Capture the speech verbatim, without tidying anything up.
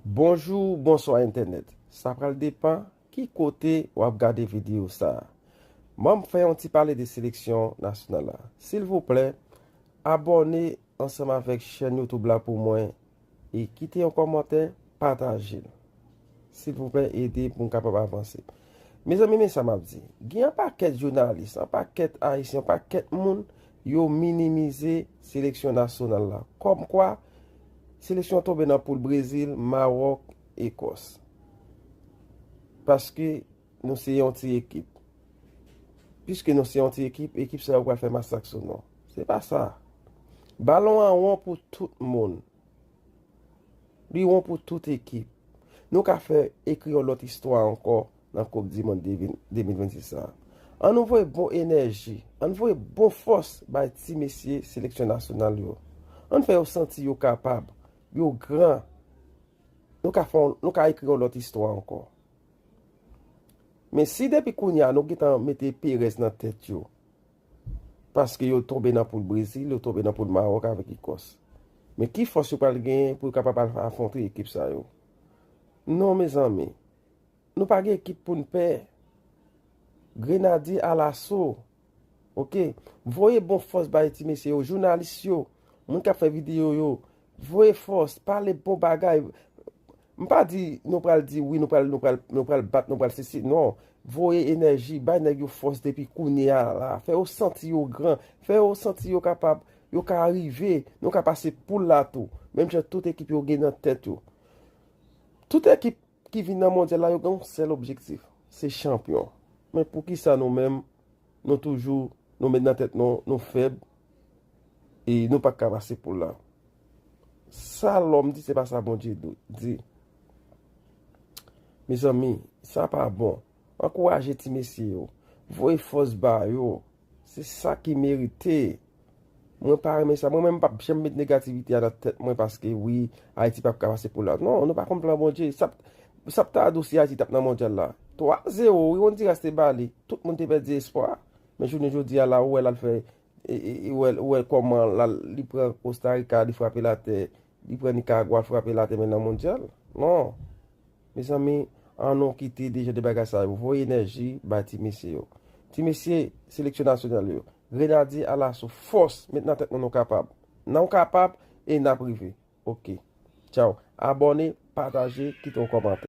Bonjou, bonswa entènèt. Sa pral depann ki kote w ap gade videyo sa a. Ban m fè yon ti pale de seleksyon nasyonal la. Silvouplè, abòne ansanm avèk chèn YouTube la pou mwen e kite yon kòmantè, pataje l. Silvouplè, ede pou m kapab avanse. Mezanmi, men sa m ap di. Gen yon pakèt jounalis, yon pakèt ayisyen, yon pakèt moun, yo minimize seleksyon nasyonal la. Kòmkwa, seleksyon tonbe nan poul Brezil, Mawòk, Ekòs. Paske nou se yon ti ekip. Piske nou se yon ti ekip, ekip sa yo pral fè masak sou nou. Se pa sa. Balon an won pou tout moun. Li won pou tout ekip. Nou ka fè ekri yon lòt istwa ankò nan Koup di Mond de mil, de mil vennsis sa a. Ann nou voye bon enèji, ann voye bon fòs bay ti mesye seleksyon nasyonal yo. Ann fè yo santi yo kapab, yo gran. Nou ka fè yon, nou ka ekri yon lòt istwa ankò. Men si depi kounye a nou gentan mete perèz nan tèt yo, paske yo tonbe nan poul Brezil, yo tonbe nan poul Mawòk avèk Ekòs. Men ki fòs yo pral genyen pou yo kapab al afwonte ekip sa yo? Non, mezanmi. Nou pa gen ekip pou n pè. Grenadye alaso. Oke? Voye bon fòs bay ti mesye yo, jounalis yo, moun k ap fè videyo yo. Voye fòs, pale bon bagay. M pa di nou pral di wi, nou pral, nou pral, nou pral bat, nou pral sesi. Non. Voye enèji, bay nèg yo fòs depi kounye a la. Fè yo santi yo gran, fè yo santi yo kapab, yo ka rive, nou ka pase poul la tou. Menm jan tout ekip yo gen nan tèt yo. Tout ekip ki vin nan mondyal la, yo gen yon sèl objektif, se chanpyon. Men poukisa nou menm, nou toujou, nou met nan tèt nou, nou fèb, e nou pa ka pase poul la? Sa lòm di, se pa sa Bondye di. Mezanmi, sa pa bon. Ankouraje ti mesye yo. Voye fòs ba yo. Se sa ki merite. Mwen pa renmen sa. Mwen menm, m p ap janm met negativite a nan tèt mwen paske wi, Ayiti p ap ka pase poul la. Non, nou pa konn plan Bondye. Sa, sa p ta dou si Ayiti t ap nan mondyal la. Twa zewo, wi, Hondiras te ba li. Tout moun te pèdi espwa. Men jounen jodi a la, ou wè l al fè, e, e, e, ou wè, ou wè kòman l al, li pran Kosta Rika, li frape l atè, li pran Nikaragwa, l frape l atè, men nan mondyal. Non. Mezanmi, ann nou kite de jan de bagay sa yo. Voye enèji bay ti mesye yo. Ti mesye seleksyon nasyonal yo. Grenadye alaso, fòs, met nan tèt nou nou kapab. Nou kapab e n ap rive. Oke. Tchaw. Abòne, pataje, kite yon kòmantè.